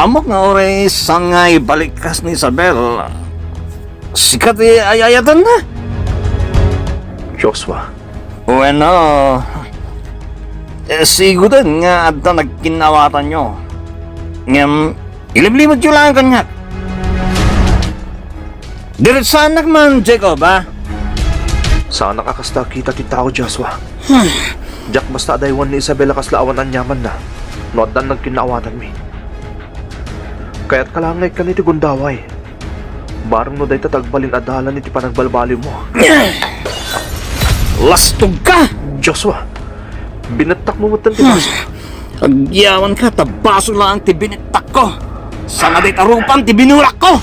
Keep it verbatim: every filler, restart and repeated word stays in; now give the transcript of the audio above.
Ammok nga uray saan nga ibalik kas ni Isabel, sika ti ay-ayatenna? Joshua. Bueno, eh, siguden nga adda nagkinaawatanyo. Ngem, ilimlimedyo laeng kaniak. Diretsaannak man, Jacob, ha? Saanak a kasta a kita ti tao, Joshua. Diak basta adaywan ni Isabel a kasla awan aniamanna no addan nagkinnaawatanmi. Kayatka laeng nga ikkan iti gundaway. Bareng no dayta ti agbalin a dalan iti panagbalbaliwmo. Lastogka! Joshua, binettakmo metten ti baso. Agyawanka ta baso laeng ti binettakko. Saan a dayta rupaam ti binulakko.